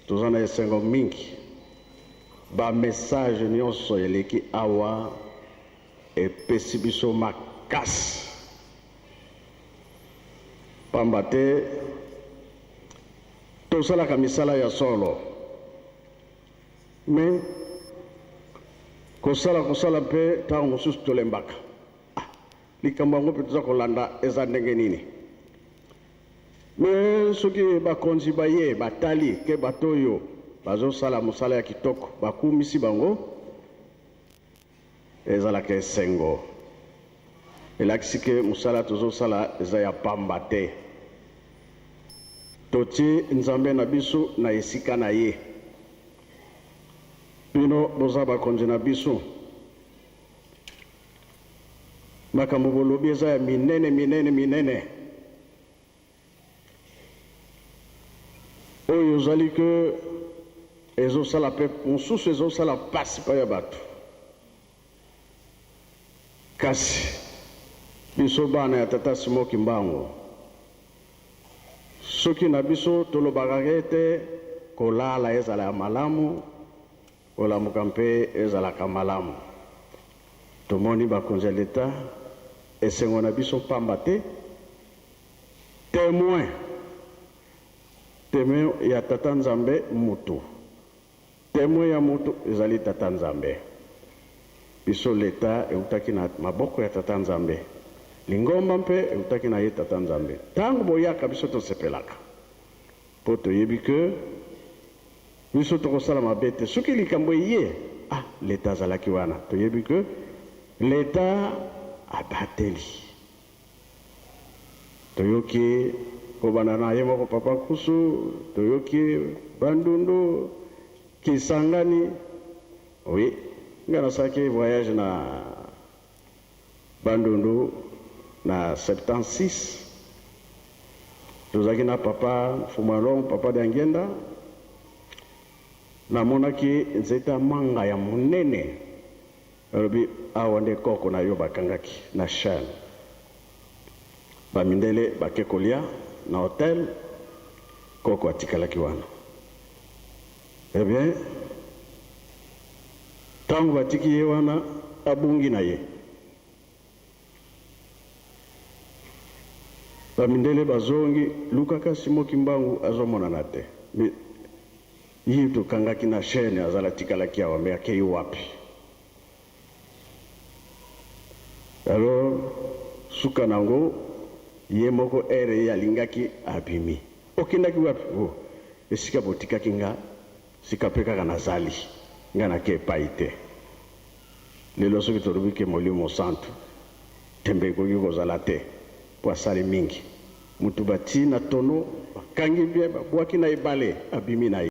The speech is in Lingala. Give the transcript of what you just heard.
Toza na esengo mingi. Ba message nionso eleki awa epesi biso makasi. Pamba te tosalaka misala ya solo mais kosala kosala mpe ntango mosusu tolembaka. Ah, likambo yango mpe toza kolanda eza ndenge nini? Mais soki bakonzi baye batali ke bato oyo bazosala mosala ya kitoko bakumisi bango, ezalaka esengo. Elakisi ke mosala tozosala eza ya pamba te. Totie Nzambe na biso na esika na ye. Bino boza bakonzi na biso. Makambo bolobi eza ya minene minene minene. Oyo ozali que ezosala pe mosusu ezosala pasi pa ya bato. Kasi biso bana ya tata Simon Kimbangu soki na biso tolobaka ete kolala ezala ya malamu Kolamuka mpe ezalaka malamu. Tomoni bakonzi ya leta, esengo na biso pamba te temoin, temoin ya tata Nzambe mutu, temoin ya mutu ezali tata Nzambe. Biso leta eutaki na maboko ya tata Nzambe, lingomba mpe eutaki na ye tata Nzambe. Tango boyaka biso tosepelaka mpo toyebi que Biso tokosala mabe te soki likambo eye ah l'etat azalaki wana toyebi que l'etat abateli toyoki kobanda na ye moko papa nkusu toyoki bandundu kisangani oui nga nasalaki voyage na Bandundu na 76 tozalaki na papa Mfumu papa Diangienda namonaki nzete ya manga ya monene alobi awa nde koko na yo bakangaki na chaine bamindele bake kolia na hotel koko atikalaki wana. Eh bien, tango batiki ye wana abungi na ye. Ba mindele bazongi lukaka Simon Kimbangu azomonana te. Mais ye tokangaki na chaine azala tikalaki awa mais akeyi wapi? Alors suka nango ye moko heure ye alingaki abimi. Okendaki wapi? Oh esika botikaki nga sika pe kaka nazali nga nake epayi te. Lelo soki tolobi ke molimo santu tembe ekoki kozala te po asali mingi. Mutu batii na tonneau bakangi bien babwaki na ebale abimi na ye.